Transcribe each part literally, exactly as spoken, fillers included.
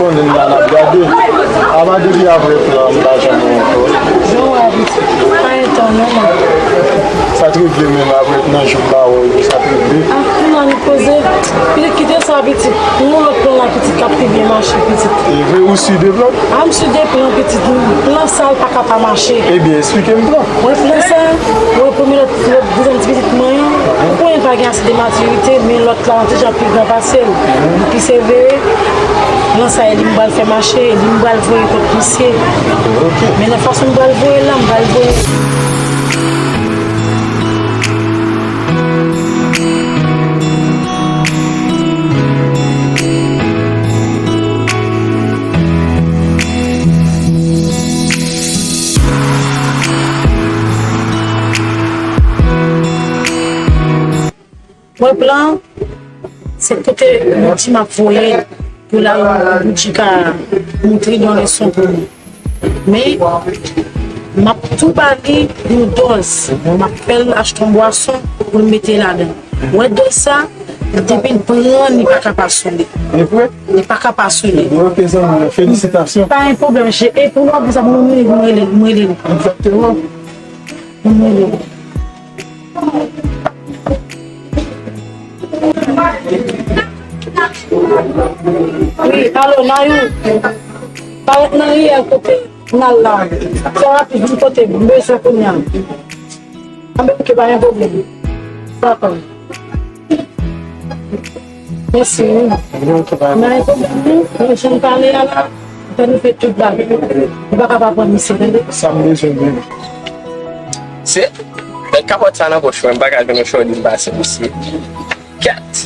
Konnen m la n ap gade. Apa depi apre plan an m pa janm wè w ankò. Jan w wè a pitit, pa gen tan non, man. Sa t regle menm apre nan jou m pa wè w yo, sa t regle. Ah, m annik poze. Pitit kite sa pitit. Nou lòt plan la pitit k ap pi byen mache pitit. E vre ou si de plan? Ah, m si de plan pitit. Plan sa l pa ka pa mache. Ebyen, esplike m plan. Wè plan sa, wè premye lòt, lòt dezyèm ti pitit mwen an, ou konnen l pa gen ase de matirite, men lòt la yon ti jan pi gran pase l. Li pi severe, plan sa e li m pral fè mache, e li m pral voye kot misye. Men nan fason m pral voye l la, m pral voye. Mwen plan, se kote Boudji m ap voye l pou l al Boudji ka montre l yon leson pou mwen. Men, m ap tou ba li yon dòz. M ap fè l achte yon bwason pou l mete ladan. Wè dòz sa, depi l pran, li pa ka pa sou li. E vre? Li pa ka pa sou li. Ok, zanmi, felisitasyon. Pa gen pwoblèm, che. E pou lòt, sa, mwen, mwen, mwen rele, mwen rele. Egzakteman. Mwen rele. Wi, alo, Nayou. Parèt nan riyèl kote n al la. Trè rapid, vin kote m bezwen kounye a. Anben, oke, pa gen pwoblèm. Dakò. Mèsi, wi. Pa gen pwoblèm, non. Jan n pale a la, fè nou fè tout bagay. Ou pa ka pa pran misye, tande? Sa m bezwen, wi. Se, met kapòt sa nan pòch mwen, m pa ka jwenn yon chòdi m pase misye. Kèt!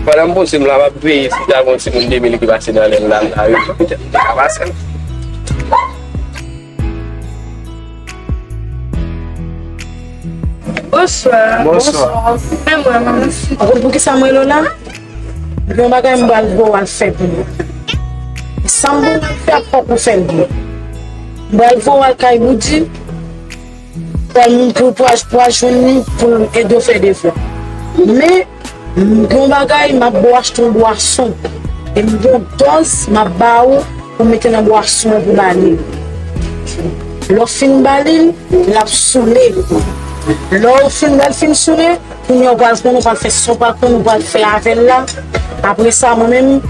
Pandan m poze m la, m ap veye si ta gon timoun de mil ki pase nan lè m la, m ta rele petèt m ta ka pase l. Bonswa. Bonswa. Fè mwen, manman. Ou konn poukisa m rele w la? Gen yon bagay m pral voye w al fè pou mwen. Sa m voye w al fè a, fòk ou fè l byen. M pral voye w al kay Boudji. Pou, pou, pou, pou al jwenn li, pou l ede w fè devwa. Men, m gen yon bagay, m ap ba w achte yon bwason. E m gen yon dòz, m ap ba ou, pou mete nan bwason an pou ba li. Lè w fin ba li l, l ap soule. Lè w fin, lè l fin soule, kounye a ou pral pran, ou pral fè sa ou pral pran, ou pral fè avè l la. Apre sa, mwen menm,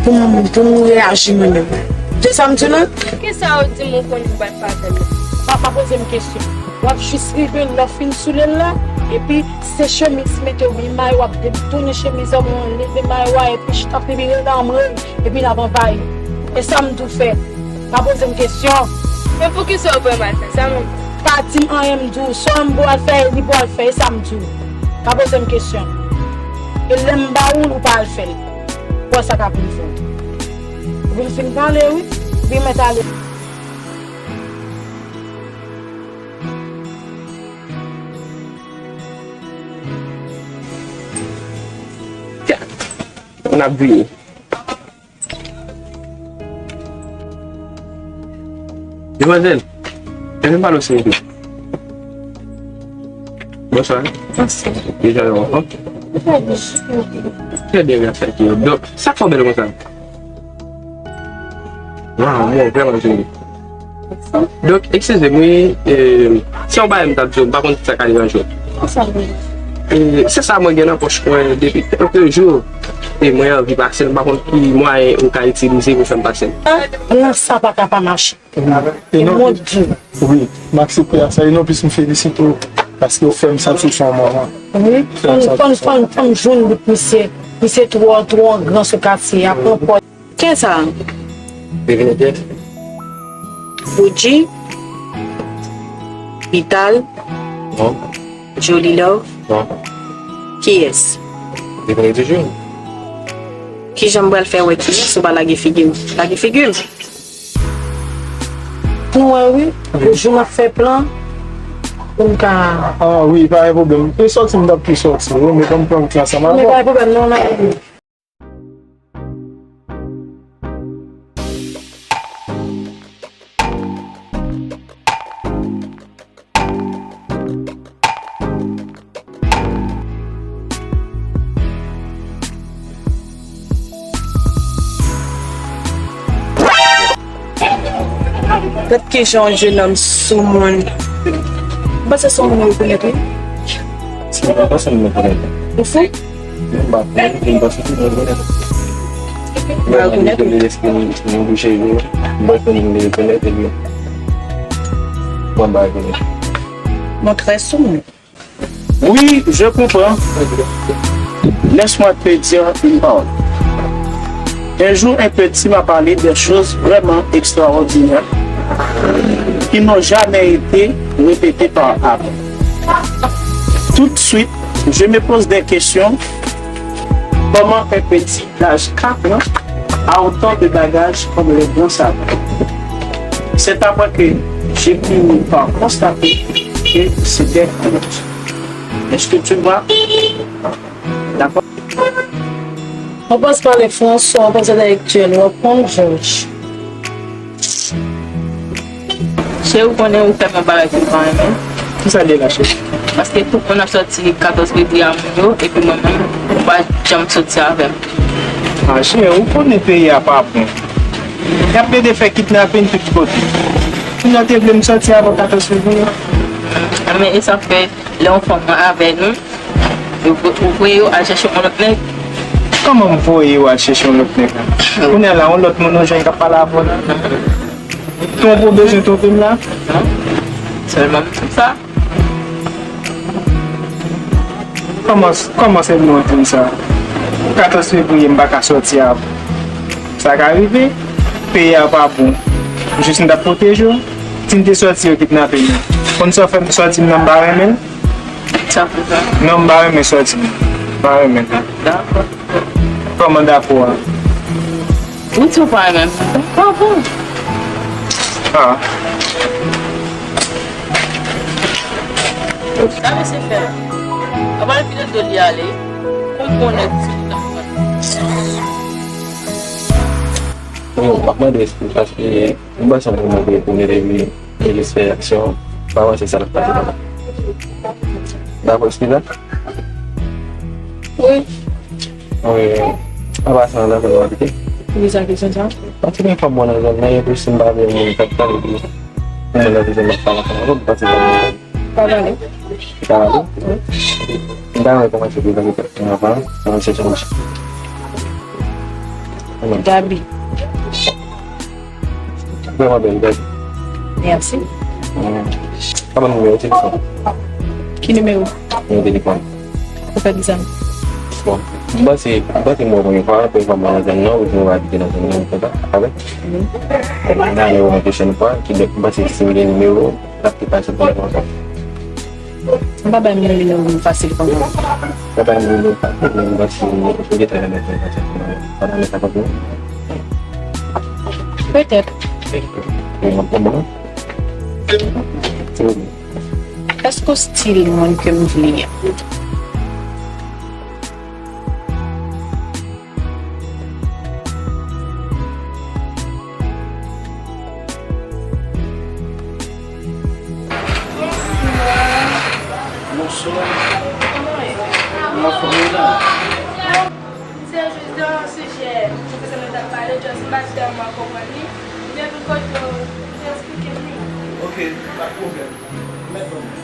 pou m, pou m reyaji mwen menm. Tande sa m di w la? Kisa w di m ou konnen ou pral fè avè l la? Pa, pa poze m kesyon. W ap jis rive lè w fin soule l la, epi se chemiz mete w, men mayo w ap detounen chemiz an, mwen leve mayo a, epi chita, epi rele anmwe, epi n ap anvayi. E sa m di w fè. Pa poze m kesyon. Men poukisa w voye m al fè sa menm? Pa di m anyen, m di w, sa m ba w al fè, li ba w al fè, e sa m di w. Pa poze m kesyon. E lè m ba ou l, ou pa al fè l. Ou wè sa k ap rive w. Ou vin fin pale, wi. Ou vin mèt ale. N ap griye. Demwazèl, leve m pale w sou yon kou. Bonswa. Bonswa. Deja yo anfòm? Trè byen. Trè byen, mèsi. Donk, sa k fè w bèl konsa? Waw, mwen vrèman joli. Donk, eskize m, wi, e, se yon bagay m t ap di w, m pa konn si sa ka deranje w. Kisa w vle di? E, se sa mwen gen nan pòch mwen depi kèlke jou, e mwen anvi pase l, m pa konn ki mwayen ou ka itilize pou fè m pase l. Plan sa pa ka pa mache. Wi. E non, m di w. Wi, m aksepte a sa. E non plis m felisite w paske w fè m santi w se yon manman. Wi, fò m, fò m, fò m, fò m jwenn bout misye. Misye twò, twò gran sou katye a. Pran pòz. Kisa? Devinetè. Boudji. Vital. Non. Joli Love. Non. Kiyès? Devinetè toujou. Kijan m pral fè wè kiyès ou pa lage figi m? Lage figi m. Pou wè wi, pou jou m ap fè plan, pou m ka. Ah wi, pa gen pwoblèm. E sòti m t ap tou sòti, wi, men kòm plan m fè ansanm avè w. Men pa gen pwoblèm, non, non. Gad kijan yon jenòm soumoun. M panse se yon moun ou rekonèt, wi. Se pa pèsonn mwen rekonèt. Ou fou? M pa konnen, m panse se mwen rekonèt. Ou pa rekonèt, wi. Mwen depi lè m touche yo, m pa konnen m rekonèt, epi mwen pa rekonèt. Mwen trè soumoun. Oui, je comprends. Laisse-moi te dire une parole. Un jour, un petit m'a parlé des choses vraiment extraordinaires qui n'ont jamais été répétées par avant. Tout de suite, je me pose des questions. Comment un petit d'âge quatre ans a autant de bagages comme les grands savants? C'est après que j'ai fini par constater que c'était un mensonge. Est-ce que tu vois? D'accord. On passe par les François, on passe à l'intellectuel, on va prendre Georges. Cheri, ou konnen ou fè m yon bagay ke m pa renmen. Kisa l ye la, cheri? Paske tout moun ap sòti katòz fevriye a moun yo, epi mwen menm, ou pa janm sòti avè m. Ah, cheri, ou konnen peyi a pa bon. Y ap plede fè kidnaping tout kote. Kounya w te vle m sòti avè w katòz fevriye? Enben, e sa k fè, lè yon fanm nan avè nou, ou, ou voye yo al chèche yon lòt nèg. Kòman m voye yo al chèche yon lòt nèg la? Kounya la, yon lòt moun ou jwenn k ap pale avè w la? Twonpe w bezwen twonpe m la? Non. Sèlman m di sa. Kòman, kòman sèlman w di m sa? Katòz fevriye m pa ka sòti avè w. Sa ka rive. Peyi a pa bon. Jis m t ap pwoteje w. Si m te sòti yo kidnape m. Konn sa w fè m sòti m nan m pa renmen l? Sa pou sa? Non, m pa renmen sòti. M pa renmen. Dakò. Kòman dakò a? Ou di w pa renmen m. Dakò, bon. Ah. Sa mesye fè? Apa l vide do li ale? Pou m konnen si l nan. Bon, m ap mande eskiz paske m panse m te mande pou mete li. Elis fè aksyon, pa wè se sa l ap pase la. Dakò, eskiz la? Wi. Wi. An pasan, dakò, nou abite? Wi, sa kesyon sa? Paske gen fanm mwen nan zòn nan, epi si m pa vle moun k ap pale, epi pou mwen nan vizyon m ap pale ansanm avè w, m panse sa. Pa pale. Pa pale? Wi. M ta renmen kòmanse prezante tèt mwen avan, ann chèche yon ti. Gaby. Vrèman bèl, bèl. Mèsi. Ban mwen nimewo telefòn. Ki nimewo? Nimewo telefòn. Ou fè kisa? Bon, m panse, m panse m wè w premye fwa, premye fwa m wè w nan zòn nan, ou di nou pa abite nan zòn nan, ou kontan avè? Wi. Bon, m ta renmen wè w yon pwochèn fwa, kidonk m panse si m gen nimewo, n ap te pase pou nou kontan. M pa bay moun nimewo m fasil konsa. Pa bay moun nimewo fasil, men m panse ou gentan renmen fè yon pase pou mwen. Pa nan men sa konprann. Petèt. E, e, e, bon. Èske w stil moun ke m vle a? Bonswa. Kòman w ye? Mwen anfòm wi la. Se jis de yon sijè pwofesè nou t ap pale, just m pa tèlman konprann li. Ou byen vin kote w, ou eksplike m li. Ok, pa pwoblèm. Mèt ban mwen.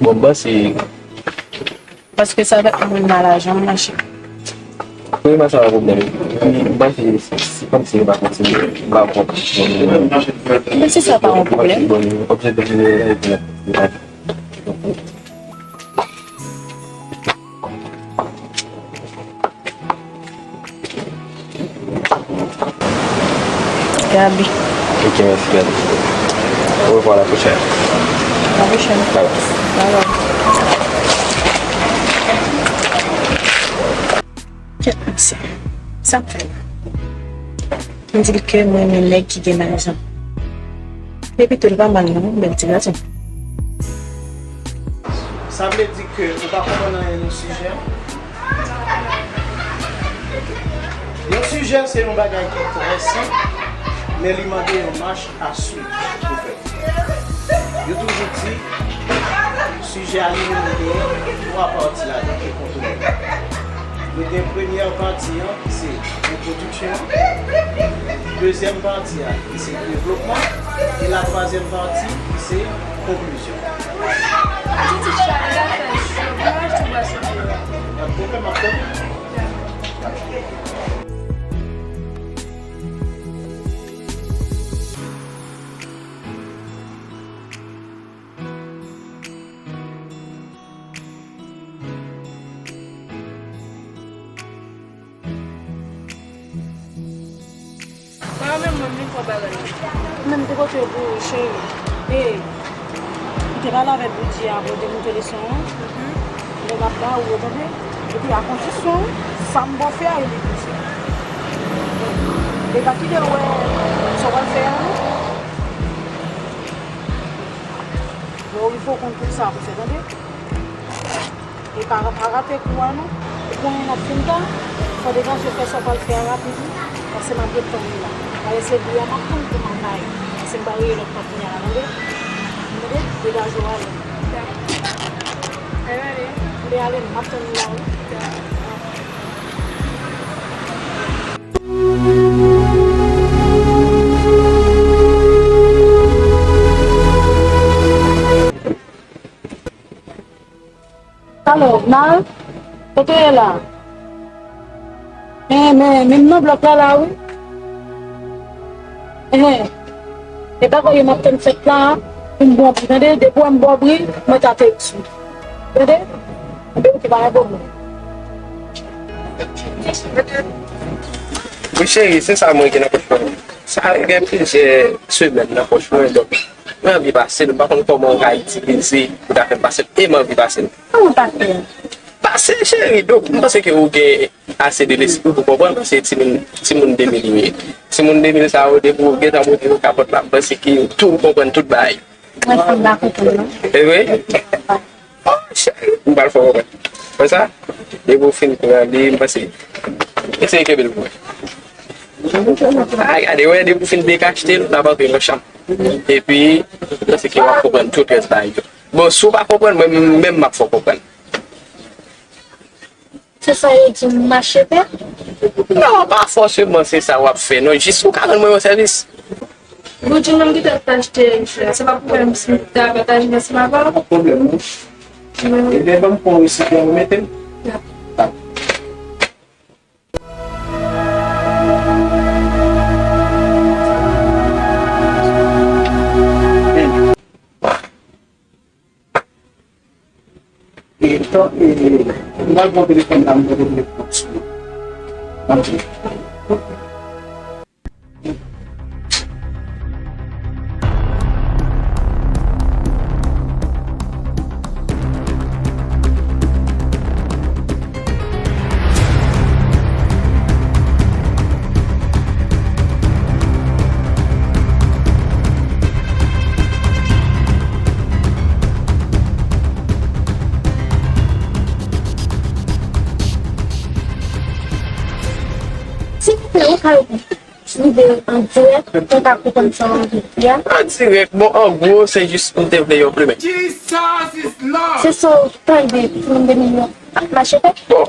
Bon, m panse. Paske sa fè moun nan lajan m mache. Wi, m pa sa pa pwoblèm. M panse se, se kòmsi yo pa kontinye, m pa konprann. Men si sa pa yon pwoblèm. Bon, objektif jeneral la, epi Gaby. Ok, mèsi, Gaby. Au revoir, à la prochaine. À la prochaine. Bye bye. Bye bye. Kèt mesye. Sa m fè la? M di l ke mwen renmen nèg ki gen lajan. Epi tou, l pa mal non, bèl ti gason. Sa vle di ke ou pa konprann anyen nan sijè a? Yon sijè se yon bagay ki trè senp, men li mande yon mach a swiv pou fè. Yo toujou di, sijè a li menm li gen twa pati ladan ki kontwole. Nou gen premyè pati an ki se entwodiksyon an, dezyèm pati a ki se devlopman, e la twazyèm pati ki se konklizyon. Ati ti chalè la fè cho, mwen achte bwason pou ou. Pa gen pwoblèm, m ap tann ou. Mwen menm, mwen vin pran bagay yo. Menm te pote yo pou ou, cheri. E, m te pale avèk Bidye a pou te moute leson an. Lè m ap ba ou yo, tande. Epi a kondisyon, sa m ba w fè a, e li pou fè. E pa kite w wè sa w pral fè a, non. Lè w rive, w konn tout sa pou fè, tande. E pa, pa rate kou a non. Ou konnen n ap fin tan, fò degaje w fè sa w pral fè a rapid wi. Paske m ap ret tann ou la. Paske se li a m ap tann pou m al bay. Paske m pral rele lòt patnè a la, tande? Tande? Degaje w ale. Dakò. Anben ale, m ap tann ou la wi. Dakò. Alo, Nal? Kote w ye la? Enhen, men, men m nan blòk la la wi. Enhen. E pa kote m ap tann fèt la, pou m ba w bri, tande? Depi w wè m ba w bri, mwen ta te di. Tande? Enben, oke, pa gen pwoblèm. Wi, cheri, se sa mwen gen nan pòch mwen. Sa gen plizyè semèn nan pòch mwen, donk, mwen anvi pase l, m pa konn kòman w ka itilize pou ta fè m pase l, e m anvi pase l. Kòman pase l? Pase, cheri, donk, m panse ke ou gen ase de lespri pou konprann, paske timoun, timoun de mil ou ye. Timoun de mil sa yo, depi w gentan montre yo kapòt la, m panse ke tou ou konprann tout bagay. Mwen sanm pa konprann, non. E vre? Oh, cheri, m pral fè w konprann. Wè sa? Depi w fin pran li, m panse. Eseye kenbe l pou mwen. A, gade, wè, depi w fin dekachte l, l ap antre nan chanm. Epi, m panse ke w ap konprann tout rès bagay yo. Bon, si w pa konprann, mwen menm m ap fè w konprann. Se sa yo di m mache fè? Non, pa fòseman se sa w ap fè, non. Jis ou ka rann mwen yon sèvis. Ou di menm ki tèt pa achte, se pa pwoblèm si m ta pataje nan sima pa. Pa pwoblèm, non. Ebyen, ban m pran resipyan ou mete m. Dakò. E, tan, e, m pral pran telefòn la, m pran telefòn sou. Silvouplè, ou ka rive an dirèk, mwen ka konprann sa w anvi di a. An dirèk, bon, an gwo, se jis m te vle yon plimen. Jesus is Lord! Se sa w ta rive pou m de milyon. Ap mache fè? Bon,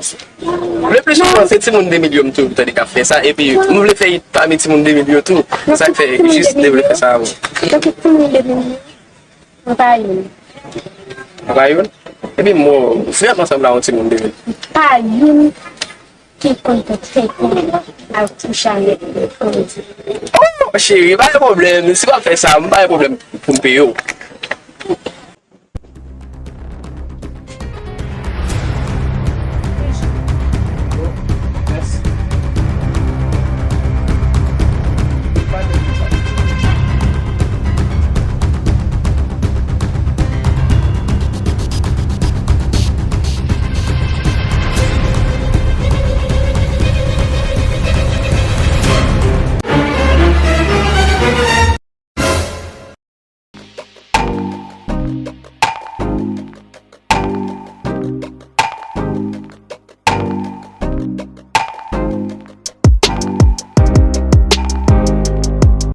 le pli souvan, se timoun de mil yo m toujou tande k ap fè sa, epi m vle fè it pami timoun de mil yo tou. Sa k fè jis te vle fè sa avè w. Nan tout timoun de mil yo, mwen pa youn. Ou pa youn? Epi m wè w vrèman sanble a yon timoun de mil. Pa youn ki konn pran tèt mwen ak ti chanèt mwen, kòm di. Oh, cheri, pa gen pwoblèm. Si w ap fè sa, m pa gen pwoblèm pou m peye w.